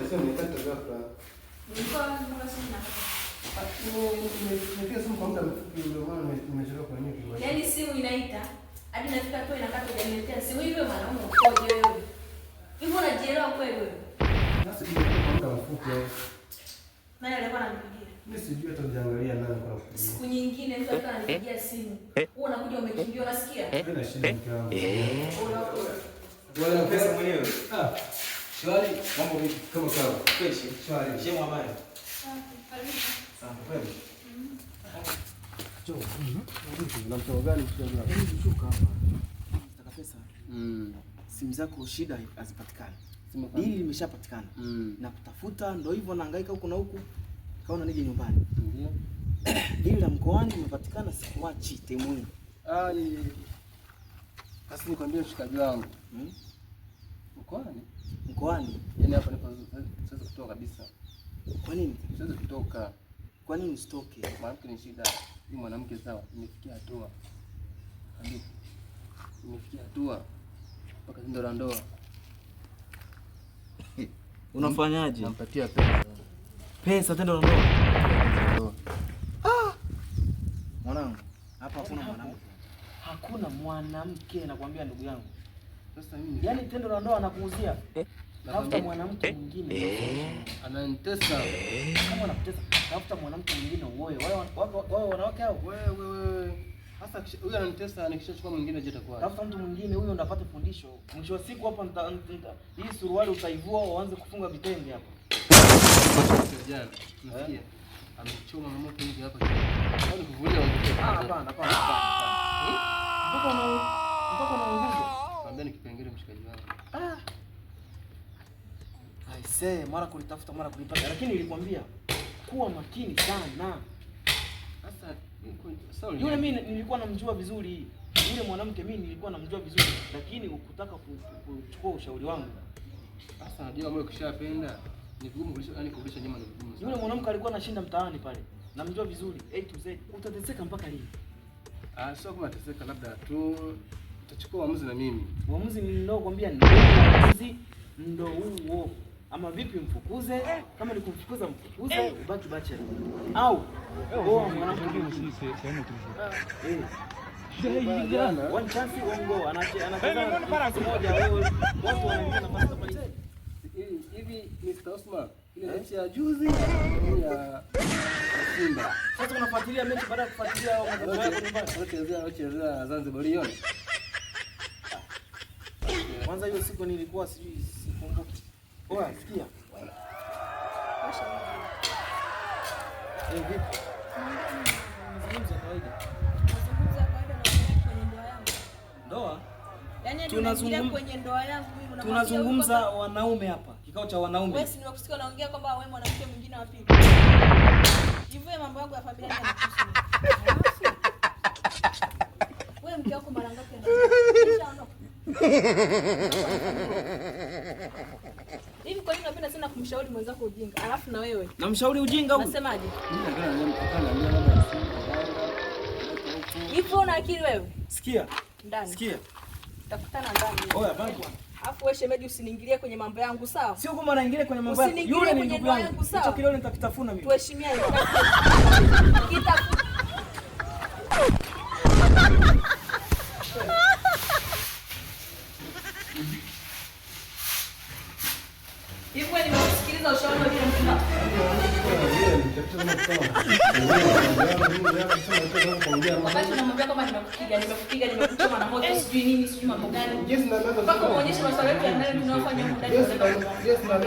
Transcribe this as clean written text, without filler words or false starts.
Simu imekata ghafla. Nilikuwa mbona simu inakata? Nimepiga simu kwa muda mfupi ndio maana nimechelewa kwa nini kwa. Yaani simu inaita hadi nafika tu inakata, hujaniletea simu. Hivyo mwanaume ukoje wewe? Hivyo unajielewa kweli wewe? Sasa imekuwa kwa muda mfupi au. Nani alikuwa ananipigia? Mimi sijui hata hujaangalia nani alikuwa anakupigia. Siku nyingine mtu alikuwa ananipigia simu. Wewe unakuja umekimbia, unasikia? Haina shida mke wangu. Wala pesa mwenyewe. Ah, Shwari, mambo vipi? Kama kawa. Fresh. Shwari. Shemu habari. Karibu. Asante kweli. Njoo. Na mchongo gani mchongo gani? Hebu shuka hapa. Nataka pesa. Simu zako shida hazipatikani. Simu kama. Dili limeshapatikana. Na kutafuta ndo hivyo nahangaika huku na huku. Kaona nije nyumbani. Ndio. Dili la mkoani limepatikana, sikuachi temu. Ah, ni sasa nikwambie mshikaji wangu. Mkoani? Mkoani? Yaani hapa nipo siwezi kutoka kabisa. Kwa nini? Siwezi kutoka. Kwa nini usitoke? Mwanamke ni shida. Ni mwanamke sawa, nimefikia hatua. Kabisa. Nimefikia hatua mpaka tendo la ndoa. Unafanyaje? Nampatia pesa. Pesa tendo la ndoa? Ndoa. Ah! Mwanangu, hapa hakuna mwanamke. Hakuna mwanamke nakwambia ndugu yangu. Sasa mimi Yaani tendo la ndoa anakuuzia. Tafuta mwanamke mwingine. Ananitesa. Kama anakutesa, tafuta mwanamke mwingine uoe. Wao wanawake hao. Wewe wewe. Sasa huyu ananitesa, nikishachukua mwingine je itakuwa? Tafuta mtu mwingine huyo ndo apate fundisho. Mwisho wa siku hapa hii suruali utaivua uanze kufunga vitenge hapa. Jana, nasikia. Amechoma na moto hivi hapa. Kwani kuvulia ongea. Ah, hapana, hapana, hapana. Mpaka unaunguza. Kwambia ni kipengele mshikaji wangu. Ah. Aisee, mara kulitafuta mara kulipata, lakini nilikwambia kuwa makini sana. Sasa sawa. Yule mimi nilikuwa namjua vizuri. Yule mwanamke mimi nilikuwa namjua vizuri, lakini ukutaka kuchukua ushauri wangu. Sasa najua wewe ukishapenda ni vigumu kurudisha, yani kurudisha nyuma ni vigumu sana. Yule mwanamke alikuwa anashinda mtaani pale. Namjua vizuri A to Z. Utateseka mpaka lini? Ah, sio kama nateseka, labda tu utachukua uamuzi na mimi. Uamuzi niliokuambia ndio uamuzi ndo huo. Ama vipi mfukuze? Kama ni kumfukuza mfukuze, ubaki bachelor. Au oa mwanamke mwingine. One chance one go. Anacheza nafasi moja wewe. Watu wanaingia nafasi kama hizi. Hivi Mr. Osman, ile mechi ya juzi ya Simba. Sasa unafuatilia mechi baada ya kufuatilia matokeo yako nyumbani. Wachezea Zanzibar uliona? Kwanza hiyo siku nilikuwa sijui sikumbuki. Oya, sikia. Vipi? Mazungumzo ya kawaida. Mazungumzo ya kawaida na wewe kwenye ndoa yangu. Ndoa? Yaani hadi unaingilia kwenye ndoa yangu mimi unamwambia Tunazungumza huyu wanaume hapa. Kikao cha wanaume. Wewe si nimekusikia unaongea kwamba wewe mwanamke mwingine wa pili. Hivyo mambo yangu ya familia yanakuhusu. Wewe mke wako mara ngapi anaondoka? Hivi kwa nini unapenda sana kumshauri mwenzako ujinga? Alafu na wewe. Namshauri ujinga huyu? Unasemaje? Mimi naambia labda Hivi una akili wewe? Sikia. Ndani. Sikia. Tutakutana ndani. Oya, baba. Alafu wewe shemeji usiniingilie kwenye mambo yangu sawa? Sio kama naingilia kwenye mambo yako. Usiniingilie Yule ni kwenye ndugu ndoa yangu. yangu, sawa? Hicho kidole nitakitafuna mimi. Tuheshimiane. Kitafuna. Hivi wewe nimekusikiliza ushauri wa yule mtu. Wakati unamwambia kwamba nimekupiga, nimekupiga, nimekuchoma na moto, sijui nini, sijui mambo gani. Mpaka muonyeshe maswala yetu ya ndani tunayofanya huko ndani. Yes, na